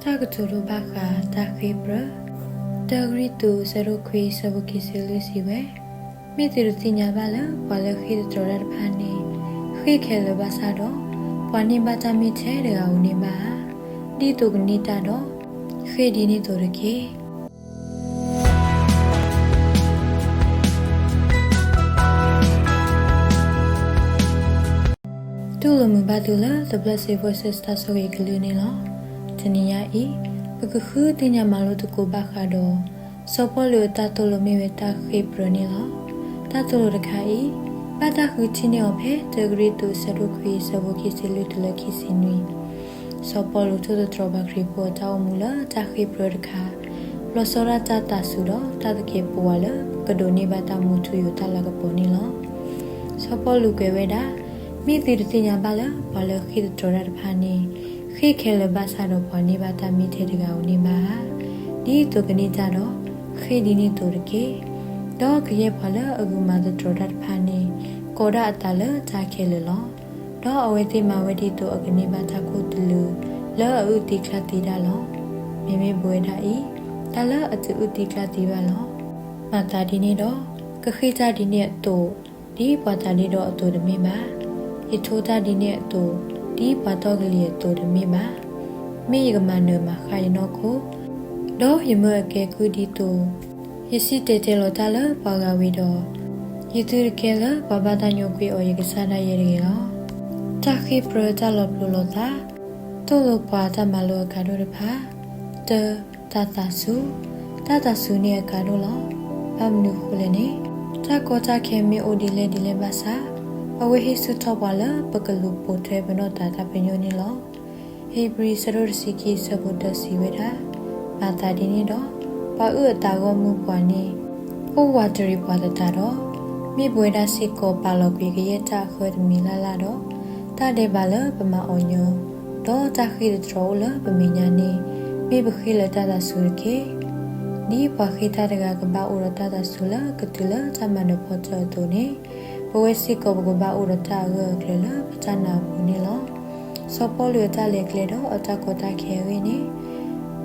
တၢ်ကတိၤဒိဘၣ်ဃးတၢ်ဃ့ၢ်ပြၢ, တၢကရံၣ်သူး အဆၢဒိၣ်ခွံ အဆၢဖိခံဆံလွံၢ်စံးဝဲ, မ့ၢ်သုတသ့ၣ်ညါဘၣ်လၢ ပှၤလၢဃ့ၢ်သတြီၤတၢ်တဖၣ်န့ၣ် ဃ့ၢ်ခဲလၢာ်ဘၣ်ဆၣ်ဒီး ပှၤန့ၢ်ဘၣ်တၢ်မ့ၢ်ထဲတဂၤဧိၤန့ၣ်ဘၣ်ဧါ. ဒ်သိးကန့ၢ်တၢ်ဒီး ဃ့ၢ်ဒ်န့ၣ်အသိးတက့ၢ်. တူၢ်လိာ်မုာ်ဘၣ်သုလၢ The Blessed Voices တၢ်ဆိၣ်ဂ့ၤကလုၢ်န့ၣ်လီၤ. တနံၤညါအံၤ ပကဃုသ့ၣ်ညါမၤလိသကိးဘၣ်ဃးဒီး စီၤပီလူးအတၢ်သိၣ်လိမ့ၢ်ဝဲတၢ်ဃ့ၢ်ပြၢန့ၣ်လီၤ. တၢ်သိၣ်လိတခါအံၤ ဘၣ်တၢ်ဃုထံၣ်န့ၢ်အီၤဖဲ တၢကရံၣ်သူး အဆၢဒိၣ်ခွံ အဆၢဖိခံဆံလွံၢ်တုၤလၢခံဆံနွံ. စီၤပီလူးထိၣ်သတြီၤပှၤခရံာ်ဖိအတၢ်အိၣ်မူလၢတၢ်ဃ့ၢ်ပြၢတခါ, လီၤဆီဒၣ်တၢ်သးစူၤဒီးတၢ်သကဲးပဝးလၢ ကဒိးန့ၢ်ဘၣ်တၢ်မူထူယိာ်တၢ်လၤကပီၤန့ၣ်လီၤ. စီၤပီလူးကွဲးဝဲဒၣ်, မ့ၢ်သုတသ့ၣ်ညါဘၣ်လၢ ပှၤလၢဃ့ၢ်သတြီၤတၢ်တဖၣ်န့ၣ် ဃ့ၢ်ခဲလၢာ်ဘၣ်ဆၣ်ဒီး ပှၤန့ၢ်ဘၣ်တၢ်မ့ၢ်ထဲတဂၤဧိၤန့ၣ်ဘၣ်ဧါ. ဒ်သိးကန့ၢ်တၢ်ဒီး ဃ့ၢ်ဒ်န့ၣ်အသိးတက့ၢ်. ဒီးကယဲၢ်ပှၤလၢအဂုာ်မၤသတြီၤတၢ်တဖၣ်န့ၣ် ကိးဒၣ်အသးလၢတၢ်ခဲလၢာ်လီၤ. ဒီးအဝဲသ့ၣ်မၤဝဲဒ်သိးအကန့ၢ်ဘၣ်တၢ်ခိၣ်သလုး လၢအအုၣ်သံကျၢ်သံဒၣ်လီၤ. မ့မ့ၢ်ပဝဲဒၣ်အံၤ တၢ်လၢအတအုၣ်သံကျၢ်သံဘၣ်လီၤ. မၤသးဒ်န့ၣ်ဒီး ကဃ့ၢ်တၢ်ဒ်န့ၣ်အသိး ဒ်ပှၤသးဒ့ဒီအသိးတမ့ၢ်ဘၣ်. ယထိတၢ်ဒ်န့ၣ်အသိး ဒ်ပှၤတီၢ်ကလံၤအသိးတမ့ၢ်ဘၣ်. မ့ၢ်ယကမၤနၢၤမၤဃၣ်ယနီၢ်ခိ ဒီးယမၢအကဲကုၢ်ဒ်သိး ယစံၣ်တဲၤတဲလီၤတၢ်လၢပှၤဂၤဝံၤဒီး ယသုတကဲလၢပှၤဘၣ်တၢ်ညိကွံာ်အီၤယကစၢ်ဒၣ်ယဲတဂ့ၤလီၤ. တၢ်ဃ့ၢ်ပြၢတၢ်လီၤပျိၤလီၤသး, သိၣ်လိပှၤတၢ်မၤလိအကါဒိၣ်တဖၣ်, တၢ, တၢ်သးစူၤ, တၢ်သးစူၤန့ၣ်အကါဒိၣ်လီၤ. ဘၣ်မနုၤဃိလဲၣ်န့ၣ်, တၢ်ကီတၢ်ခဲမ့ၢ်အိၣ်ဒ်လဲၣ်ဒ်လဲၣ်ဘၣ်ဆၣ်, အဝဲဟ့ၣ်ဆူၣ်ထီၣ်ပှၤလၢပကလူၤပိာ်ထွဲပနီၢ်သးတၢ်ပညိၣ်န့ၣ်လီၤ. ဧ့ၤဘြံၤ အဆၢဒိၣ်တဆံခံ အဆၢဖိတၢစံးဝဲဒၣ်, မၤသးဒ်န့ၣ်ဒီး ပှၤအုၣ်အသးဂီၢ်မုၢ်ပှၤန့ၣ် အိၣ်ဝးတရံးပှၤသတးဒီး, မ့ၢ်ပဝဲဒၣ်စ့ၢ်ကီးပာ်လီၤကွံာ်ကယဲၢ်တၢ်အဃၢတမံၤလၢ်လၢ်ဒီး, တၢ်ဒဲးဘးလၢပမၤအီၤညီ, ဒီးတၢ်ဃ့ၢ်သတြီၤအိၣ်လၢပမဲာ်ညါန့ၣ်, မ့ၢ်ပဃ့ၢ်လၢတၢ်သးစူၤတက့ၢ်. ဒ်ပှၤဃ့ၢ်တၢ်တဂၤကဘၣ်အိၣ်ဒီးတၢ်သးစူၤလၢကတုၤလၢတၢ်မၤနၢၤဖီတၢၣ်အသိးန့ၣ်, ပဝဲစ့ၢ်ကီးပကဘၣ်အိၣ်ဒီးတၢ်အဂၢၢ်အကျၢၤလၢပတၢ်နာ်အပူၤန့ၣ်လီၤ. စီၤပီလူးအတၢ်လဲၤကျဲဒီးအတၢ်ကီတၢ်ခဲအဂ့ၢ်န့ၣ်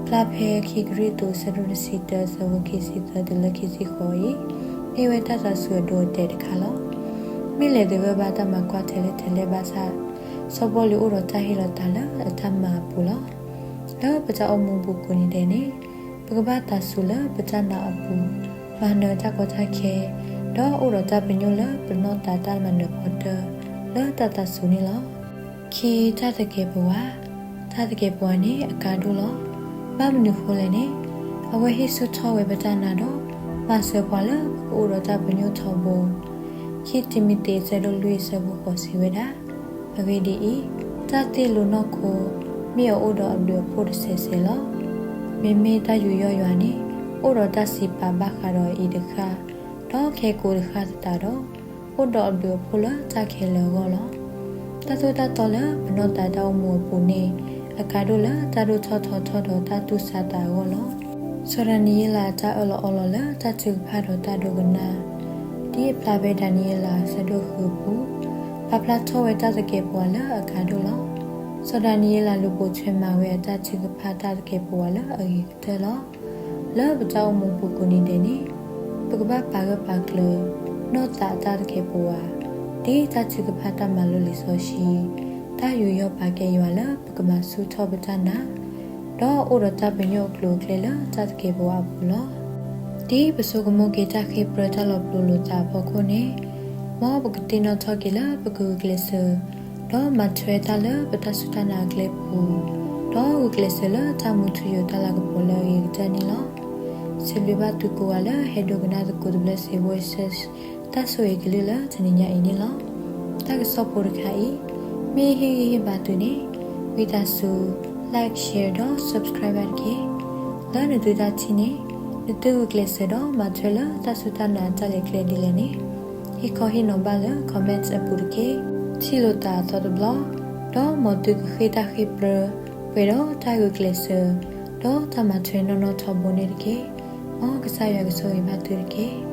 ဖျါဖဲခံကရံၣ်သူး အဆၢဒိၣ်တဆံတၢ အဆၢဖိခံဆံသၢတုၤလၢခံဆံဃိးအံၤ, မ့ၢ်ဝဲတၢ်သးစူၤအဒိအတဲာ်တခါလီၤ. မ့ၢ်လဲၤသဂၢၢ်ဘၣ်တၢ်မၤကွၢ်ထဲလဲၣ်ထဲလဲၣ်ဘၣ်ဆၣ်, စီၤပီလူးအိၣ်ဒီးတၢ်ဟ့ၣ်လီၤသးလၢအတၢ်မၤအပူၤလီၤ. လၢပတၢ်အိၣ်မူပူၤကိးနံၤဒဲးန့ၣ်, ပကဘၣ်သးစူၤလၢပတၢ်နာ်အပူၤ, မၤနၢၤတၢ်ကီတၢ်ခဲ, ဒီးအိၣ်ဒီးတၢ်ပညိၣ်လၢပနီၢ်သးတၢ်မၤနၢၤဖီတၢၣ် လၢတၢ်သးစူၤန့ၣ်လီၤ. ခံ, တၢ်သကဲးပဝး, တၢ်သကဲးပဝးန့ၣ်အကါဒိၣ်လီၤ. ဘၣ်မနုၤဃိလဲၣ်န့ၣ်, အဝဲဟ့ၣ်ဆူၣ်ထီၣ်ဝဲပတၢ်နာ်ဒီး မၤစၢၤပှၤလၢပကအိၣ်ဒီးတၢ်ပညိၣ်ထီဘိ ခံတံၤမသ့း အဆၢဒိၣ်လွံၢ် အဆၢဖိဃိးစံးဝဲဒၣ်, အဂ့ၢ်ဒ်အံၤ, တၢ်သ့ၣ်လိနီၢ်ခိ မ့ၢ်အအိၣ်ဒီးအဘျုးအဖှိၣ်တစဲးစဲးလီၤ. မ့မ့ၢ်တၢ်ယူးယီၣ်ယွၤန့ၣ် အိၣ်ဒီးတၢ်စံးပာ်ဘၣ်ဃးဒီးအအံၤတဃၣ်, ဒီးခဲကိာ်တဃၣ်သတးဒီး, အိၣ်ဒီးအဘျုးအဖှိၣ်လၢတၢ်ခဲလၢာ်အဂီၢ်လီၤ. တၢ်သိၣ်တၢ်သီလၢပနီၢ်သးတၢ်အိၣ်မူအပူၤန့ၣ် အကါဒိၣ်လၢတၢ်ဒိၣ်ထီၣ်ထီထီၣ်ဒီးတၢ်သူၣ်ဆးသးအဂီၢ်လီၤ. စီၤဒၤနံးယ့လးအတၢ်အၢၣ်လီၤအီလီၤလၢတၢ်ထုကဖၣ်ဒီးတၢ်ဒိကနၣ် ဒ်အဖျါဖဲဒၤနံးယ့လးအဆၢဒိၣ်ဃုအပူၤ, ပာ်ဖျါထီၣ်ဝဲတၢ်သကဲးပဝးလၢအကါဒိၣ်လီၤ. စီၤဒၤနံးယ့လးလူၤပိာ်ထွဲမၤဝဲအတၢ်ထုကဖၣ်တၢ်သကဲးပဝးလၢအဂ့ၤကတၢၢ်လီၤ. လၢပတၢ်အိၣ်မူပူၤကိးနံၤဒဲးန့ၣ်, ပကဘၣ်ပာ်ဂၢၢ်ပာ်ကျၢၤ နီၢ်သးအတၢ်သကဲးပဝး, ဒ်တၢ်ထုကဖၣ်တၢ်မၤလိလံာ်စီဆှံ, တၢ်ယူးယီၣ်ပာ်ကဲယွၤလၢပကမၤဆူၣ်ထီၣ်ပတၢ်နာ်, ဒီးအိၣ်ဒီးတၢ်ပညိၣ်အကျိၤအကျဲလၢတၢ်သကဲးပဝးအပူၤလီၤ. ဒ်ပဆိကမိၣ်က့ၤတၢ်ဃ့ၢ်ပြၢတၢ်လီၤပျိၤလိာ်သးအဖီခိၣ်န့ၣ်, မ်ပကသ့ၣ်နီၣ်ထီၣ်က့ၤလၢပကဂုာ်ကျဲးစၢး, ဒီးမၤထွဲတၢ်လၢပတၢ်စူၢ်တၢ်နာ်အကျဲပူၤ, ဒီးဂုာ်ကျဲးစၢးလၢတၢ်မူထူယိာ်တၢ်လၤကပီၤလၢအဂ့ၤကတၢၢ်န့ၣ်လီၤ. စံးဘျုးဘၣ်သုကိးဂၤလၢဟဲဒိကနၣ်သကိး The Blessed Voices တၢ်ဆိၣ်ဂ့ၤကလုၢ်လၢတနံၤညါအံၤန့ၣ်လီၤ. တၢ်ကစီၣ်ဖိတခါအံၤ, မ့ၢ်ဟ့ၣ်ဂံၢ်ဟ့ၣ်ဘါသုန့ၣ်, ဝံသးစူၤ like, share ဒီး subscribe ဘၣ်တက့ၢ်. လၢနသုတၢ်ထံၣ်န့ၣ်, နသုဂုာ်ကျဲးစၢးဒီးမၤထွဲလၢတၢ်စူၢ်တၢ်နာ်အတၢ်လဲၤကျဲဒ်လဲၣ်န့ၣ်, ဟ့ၣ်ခီဟ့ၣ်နီၤဘၣ်လၢ comment အပူၤတက့ၢ်. ထံၣ်လိာ်သးအသီတဘျီ, ဒီးမ်သုကဃ့ၢ်တၢ်ဃ့ၢ်ပြၢ, ပှဲၤဒီးတၢ်ဂုာ်ကျဲးစၢး, ဒီးတၢ်မၤထွဲနီၢ်နီၢ်ထီဘိန့ၣ်တက့ၢ်. မ်ကစၢ်ယွၤကဆိၣ်ဂ့ၤဘၣ်သုတက့ၢ်.